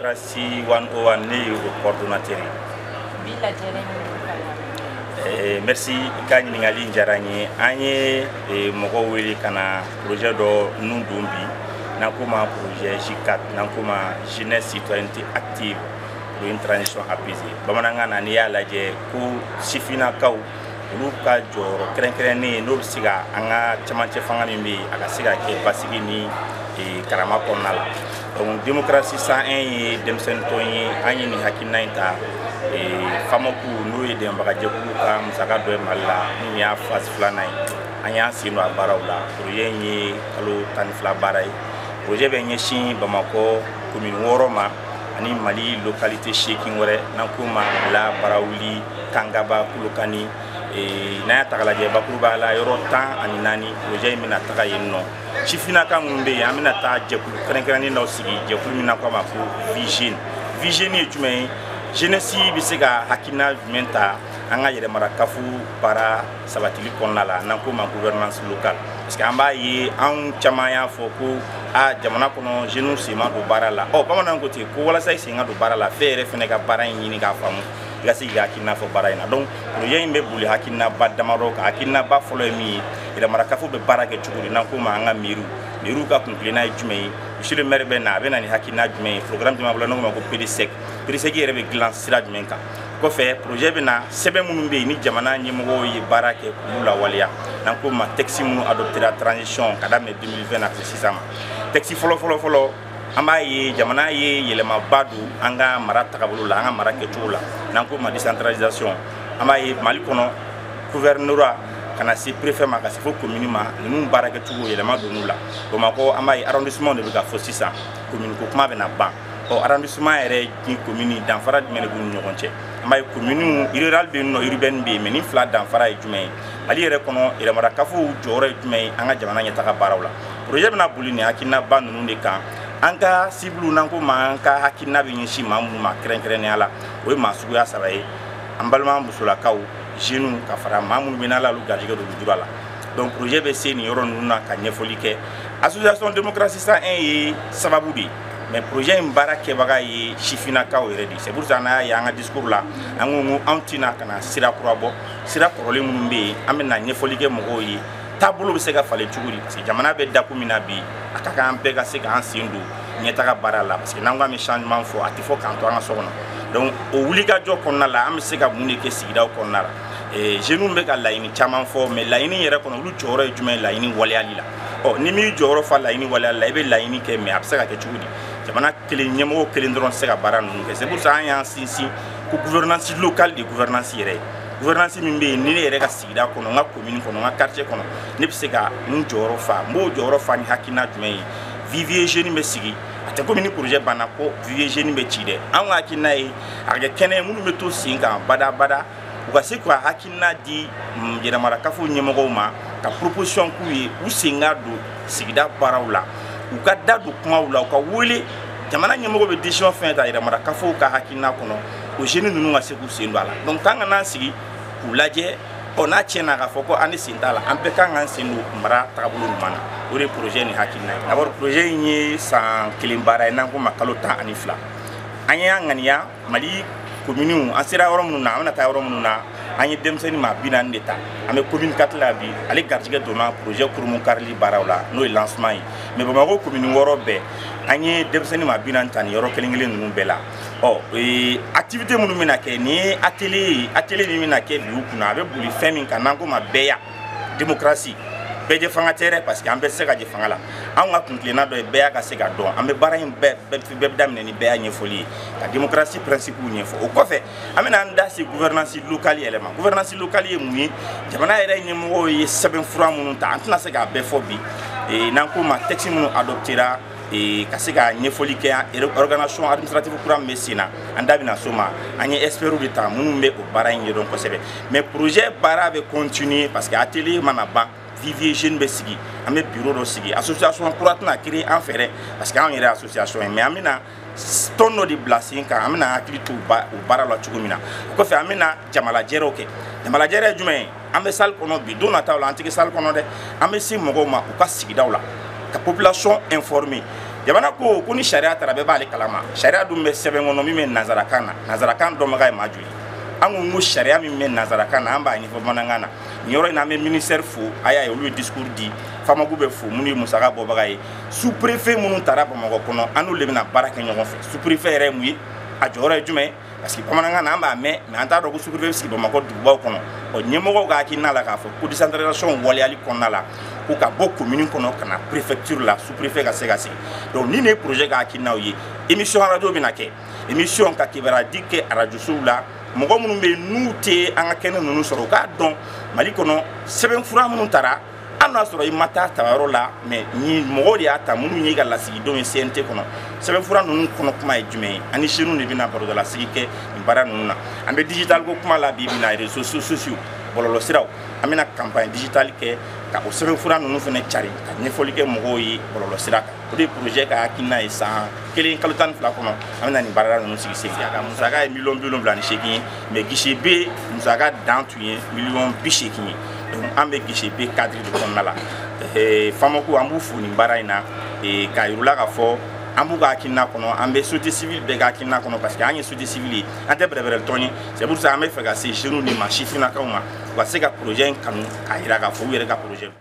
Démocratie 101, ne ye o coordonnateur ye. Bi lajɛrɛ min ka Merci, i ka ɲininkali diyara n ye. An ye mɔgɔw wele ka na projet dɔ nun don bi, n'an ko ma projet J4, n'an ko ma Jeunesse citoyenneté active pour une transition apaisée. Bamanankan na, n'i y'a lajɛ ko sifinnakaw olu ka jɔyɔrɔ kɛrɛnkɛrɛnnen, n'o bɛ se ka an ka cɛmancɛ fanga min bɛ yen, a ka se ka kɛ basigi ni karama kɔnɔna la. Donc Démocratie 101 ye denmisɛnnin tɔn ye. An ye nin hakilina in ta FAMOC, n'o ye dɛmɛbagajɛkulu ka musaka dɔ ye Mali la. Ni y'a phase filanan ye, an y'an sen don a baaraw la. Projet in ye kalo 12 baara ye. Projet bɛ ɲɛsin Bamakɔ commune 6 ma ani Mali localité 8 wɛrɛ, n'an k'o ma La Barawuli, Kangaba, Kolokani. N'an y'a ta k'a lajɛ, bakuruba la, yɔrɔ 14, projet in bɛna taga yen nɔ. Sifinnaka minnu bɛ yen, an bɛna taa jɛkulu kɛrɛnkɛrɛnnen dɔ sigi, jɛkulu min na k'a ma ko Vision. Vision ye jumɛn ye? Jeunesse bɛ se ka hakilina jumɛn ta an ka yɛrɛmarakafo baara sabatili kɔnɔna la, n'an k'o ma gouvernance locale? Parce que an b'a ye, anw caman y'a fɔ ko a jamana kɔnɔ, jeunes sen ma don baara la. Ɔ, bamananw ko ten ko walasa i sen ka don baara la, fɛn yɛrɛ fɛnɛ ka baara in ɲini k'a faamu, i ka se k'i ka hakilina fɔ baara in na. Donc projet in bɛ boli hakilinaba damadɔ kan. Hakilinaba fɔlɔ ye min ye, yɛrɛmarakafo bɛ baara kɛ cogo di, n'an k'o ma an ka maires. Maires ka kuntilenna ye jumɛn ye? Monsieur le maire bɛ na, a bɛ na ni hakilina jumɛn ye? Programme jumɛn b'a bolo, n'o ma ko PDSEC? PDSEC yɛrɛ bɛ dilan sira jumɛn kan? Kɔfɛ, projet bɛ na sɛbɛn minnu bɛ yen ni jamana ɲɛmɔgɔw ye baara kɛ k'olu lawaleya, n'an k'o ma texte minnu adopté transition ka daminɛ 2020 na ka se sisan ma. Texte fɔlɔ fɔlɔ fɔlɔ, an b'a ye jamana ye yɛlɛmaba don an ka mara tagabolo la, an ka mara kɛcogo la, n'an k'o ma décentralisation. An b'a ye Mali kɔnɔ, gouvernorat ka na se préfet ma, ka se fo commune ma, ninnu baara kɛcogo, yɛlɛma donn'u la. Bamakɔ, an b'a ye arrondissement de bɛ ka fɔ sisan, commune ko kuma bɛ na ban. Ɔ, arrondissement yɛrɛ ni commune, danfara jumɛn de b'u ni ɲɔgɔn cɛ? An b'a ye commune rural bɛ yen nɔ, urbaine bɛ yen, mais nin fila danfara ye jumɛn ye? Mali yɛrɛ kɔnɔ, yɛrɛmarakafow jɔyɔrɔ ye jumɛn ye an ka jamana ɲɛtaga baaraw la? Projet bɛna boli nin hakilinaba ninnu de kan. An ka cible, n'an ko ma an ka hakilina bɛ ɲɛsin maa minnu ma kɛrɛnkɛrɛnnenya la, o ye maa suguya saba ye: an balima musolakaw, jeunes, ka fara maa minnu bɛ n'ala y'olu garijɛgɛ don lujura la. Donc projet bɛ se nin yɔrɔ ninnu na ka ɲɛfɔli kɛ. Association Démocratie 101 ye sababu de ye, mais projet in baara kɛbaga ye sifinnakaw yɛrɛ de. C'est pour ça n'a y'a ye an ka discours la, an ko anw tɛna ka na sira kura bɔ, sira kɔrɔlen minnu bɛ yen, an bɛna ɲɛfɔli kɛ mɔgɔw ye, taabolo bɛ se ka falen cogo di. Parce que jamana bɛ dakun min na bi, a ka kan an bɛɛ ka se k'an sen don ɲɛtaga baara la, parce que n'an ko an bɛ changement fɔ, a tɛ fɔ k'an to an ka so kɔnɔ. Donc o wulikajɔ kɔnɔna la, an bɛ se ka mun de kɛ sigidaw kɔnɔna la? Jeunes bɛ ka laɲini caman fɔ, mais laɲini yɛrɛ kɔnɔ, olu jɔyɔrɔ ye jumɛn ye laɲini waleyali la? Ɔ, ni m'i jɔyɔrɔ fa laɲini waleyali la, i bɛ laɲini kɛ, mais a bɛ se ka kɛ cogo di? Jamana kelen, ɲɛmɔgɔ kelen dɔrɔn tɛ se ka baara ninnu kɛ. C'est pour ça an y'an sinsin ko gouvernance locale de, gouvernance yɛrɛ ye gouvernance min bɛ yen, ni ne yɛrɛ ka sigida kɔnɔ, n ka commune kɔnɔ, n ka quartier kɔnɔ, ne bɛ se ka n jɔyɔrɔ fa. N b'o jɔyɔrɔ fa ni hakilina jumɛn ye? Vivier jeune bɛ sigi. A tɛ komi ni projet banna ko vivier jeune bɛ ci dɛ. An ka hakilina ye a ka kɛ kɛnɛ ye minnu bɛ to sen kan badabada, u ka se ka hakilina di yɛrɛmarakafo ɲɛmɔgɔw ma, ka proposition k'u ye, u sen ka don sigida baaraw la, u ka da don kumaw la, u ka wele. Jamana ɲɛmɔgɔ bɛ décision fɛn ta yɛrɛmarakafow ka hakilina kɔnɔ, o jeunes ninnu ka se k'u sen don a la. Donc k'an ka n'an sigi k'u lajɛ, ɔ, n'a tiɲɛna, k'a fɔ ko an ni sen t'a la, an bɛɛ kan k'an sen don mara tagabolo ɲuman na. O de ye projet nin hakilina ye. D'abord, projet in ye san kelen baara ye, n'an ko ma kalo 12. An y'an ŋaniya Mali communes, an sera yɔrɔ minnu na, an bɛna taa yɔrɔ minnu na, an ye denmisɛnnin maa 40 de ta. An bɛ commune 4 la bi, ale garijɛgɛ donna projet kurunbonkarili baaraw la, n'o ye lancement ye. Mais Bamakɔ commune 6 bɛɛ, an ye denmisɛnnin maa 40 ta nin yɔrɔ kelen kelen ninnu bɛɛ la. Ɔ, activité minnu bɛna kɛ, nin ye atelier ye. Atelier min bɛna kɛ bi u kunna, a bɛ boli fɛn min kan, n'an ko ma bɛɛya, démocratie, bɛɛ jɛ fanga tɛ dɛ, parce que an bɛɛ tɛ se ka jɛ fanga la. Anw ka kuntilenna dɔ ye bɛɛ y'a ka se ka dɔn. An bɛ baara in bɛɛ bɛɛ daminɛ ni bɛɛ y'a ɲɛfɔli ye, ka démocratie principe ɲɛfɔ. O kɔfɛ, an bɛna an da se gouvernance locale yɛrɛ ma. Gouvernance locale ye mun ye? Jamana yɛrɛ ɲɛmɔgɔw ye sɛbɛn fura minnu ta, an tɛna se k'a bɛɛ fɔ bi, n'an ko ma texte minnu adoptera, ka se ka ɲɛfɔli kɛ organisation administrative kura min bɛ sen na, an da bɛna s'o ma. An ye experts de ta minnu bɛ o baara in ɲɛdɔn kosɛbɛ. Mais projet baara bɛ continuer, parce que atelier mana ban, vivier jeune bɛ sigi, an bɛ bureau dɔ sigi. Association kura tɛna créer an fɛ dɛ, parce que anw yɛrɛ ye association ye, mais an bɛna tɔn dɔ de bila sen kan, an bɛna hakili to o baara la cogo min na. O kɔfɛ, an bɛna jamalajɛrɛw kɛ. Jamalajɛrɛ ye jumɛn ye? An bɛ salle kɔnɔ bi, don nataw la an tɛ kɛ salle kɔnɔ dɛ. An bɛ se mɔgɔw ma u ka sigidaw la, ka population informer. Jamana ko ni sariya taara, bɛɛ b'ale kalama. Sariya dun bɛ sɛbɛn kɔnɔ min bɛ nanzarakan na. Nanzarakan dɔnbaga ye maa joli? An ko sariya min bɛ nanzarakan na, an b'a ɲɛfɔ bamanankan na. Nin yɔrɔ in na, an bɛ ministère fo. A y'a ye, olu ye discours di. FAMACHO bɛ fo, minnu ye musaka bɔbaga ye. Sous préfet minnu taara Bamakɔ kɔnɔ, an n'olu de bɛna baara kɛ ɲɔgɔn fɛ. Sous préfet yɛrɛ ye mun ye? A jɔyɔrɔ ye jumɛn ye? Parce que bamanankan na, an b'a mɛn, mais an t'a dɔn ko sous préfet bɛ sigi Bamakɔ dugubaw kɔnɔ. Ɔ, ɲɛmɔgɔw ka hakilina la k'a fɔ ko décentralisation waleyali kɔnɔna la, ko ka bɔ commune kɔnɔ ka na préfecture la, sous préfet ka se ka sigi. Donc ni nin ye projet ka hakilinaw ye. Émission radio bɛna kɛ, émission ka kibaruya di kɛ arajosow la. Mɔgɔ minnu bɛ yen n'u tɛ an ka kɛnɛ ninnu sɔrɔ, u k'a dɔn Mali kɔnɔ sɛbɛnfura minnu tara, hali n'a sɔrɔ i ma taa tayɔrɔ la, mais ni mɔgɔw de y'a ta, minnu ye ka lasigidenw ye CNT kɔnɔ. Sɛbɛnfura ninnu kɔnɔ kuma ye jumɛn ye? Ani jeunes de bɛna barodalasigi kɛ nin baara ninnu na. An bɛ digital ko kuma la bi bi in na, réseaux sociaux, bɔlɔlɔsiraw. An bɛna campagne digitale kɛ ka o sɛbɛnfura ninnu fana cari, ka ɲɛfɔli kɛ mɔgɔw ye bɔlɔlɔsira kan. O de ye projet ka hakilina ye. San 1 kalo 12 kɔnɔ, an bɛna nin baara ninnu sigi sen kan. A ka musaka ye miliyɔn 78 ye, mais guichet B musaka dan tun ye miliyɔn 80 ye. Donc an bɛ guichet B cadre de kɔnɔna la. FAMACHO, an b'u fo nin baara in na, k'a yir'u la k'a fɔ an b'u ka hakilina kɔnɔ, an bɛ société civile bɛɛ ka hakilina kɔnɔ, parce que an ye société civile ye, an tɛ bɛrɛbɛrɛli tɔn ye. C'est pour ça an bɛ fɛ ka se jeunes de ma, sifinnakaw ma, u ka se ka projet in kanu, k'a yira k'a fɔ u yɛrɛ ka projet.